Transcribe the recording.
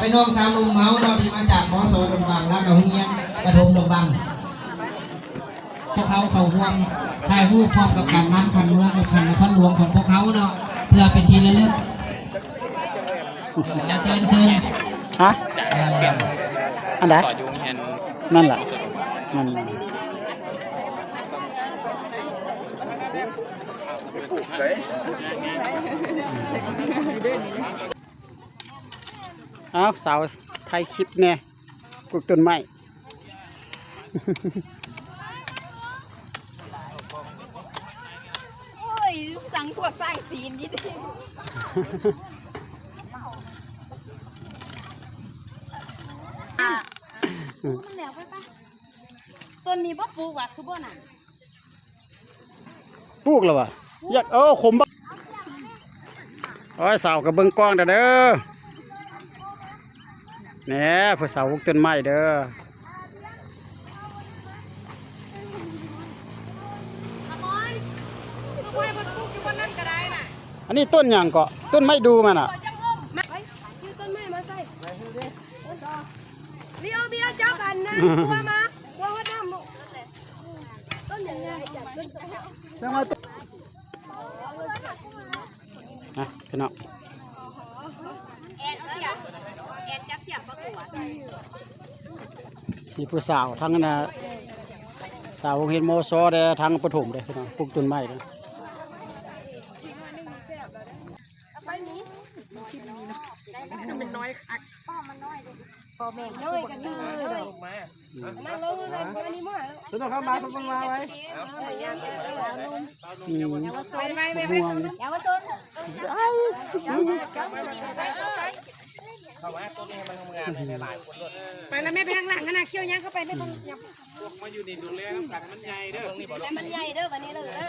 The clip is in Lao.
ພີ່ນ້ອງຊາວໜຸ່ມເຮົາເນາະ ທີ່ມາຈາກ ມສ ດົງບັງ ແລ້ວກໍໂຮງຮຽນປະຖົມດົງບັງ ພວກເຮົາເຂົ້າຮ່ວມຖ່າຍຮູບພ້ອມກັບການນຳຂັ້ນເມືອງ ແລະ ຂັ້ນນະຄອນຫຼວງຂອງພວກເຮົາເນາະ ເພື່ອເປັນທີ່ລະລຶກ. ເຊີນ ເຊີນ ຮະ? ອັນໃດ? ນັ້ນລະ ນັ້ນລະ. ອ້າວ ສາວຖ່າຍຄລິບແດ່ ປູກຕົ້ນໄມ້. ໂອ້ຍ ສັງພວກສ້າງສີນດີ ຕົ້ນນີ້ບໍ່ປູກຫວາ ຄືບໍ່ນະ? ປູກແລ້ວຫວາ? ຢາກ ເອີ ຂົມບະ ໂອ້ຍ ສາວກໍເບິ່ງກ້ອງແດ່ເດີ ແນ່ ຜູ້ສາວປູກຕົ້ນໄມ້ເດີ. ອັນນີ້ຕົ້ນຫຍັງເກາະ? ຕົ້ນໄມ້ດູມັນນະ. ເອົາເບຍຈັບອັນນັ້ນ ກົວມາ ກົວຮອດນ້ຳ ຕົ້ນຫຍັງໃຫຍ່ ຕົ້ນ ນະ ພີ່ນ້ອງ ແອນເອົາສຽມ ແອນຈັບສຽມປະກວດ. ມີຜູ້ສາວທັງອັນນະ ສາວໂຮງຮຽນ ມສ ແດ່ ທັງປະຖົມເດ້ ພີ່ນ້ອງ ປູກຕົ້ນໄມ້ເດ້. ໄປລະແມ່ ໄປທາງຫຼັງຫັ້ນນະ ຂ້ຽວຍ່າງເຂົ້າໄປແມ່ ເບິ່ງ ມາຢູ່ນີ້ດູແລນຳກັນ ມັນໃຫຍ່ເດີ ໃຫ້ມັນໃຫຍ່ເດີ ບາດນີ້ເລີຍເດີ.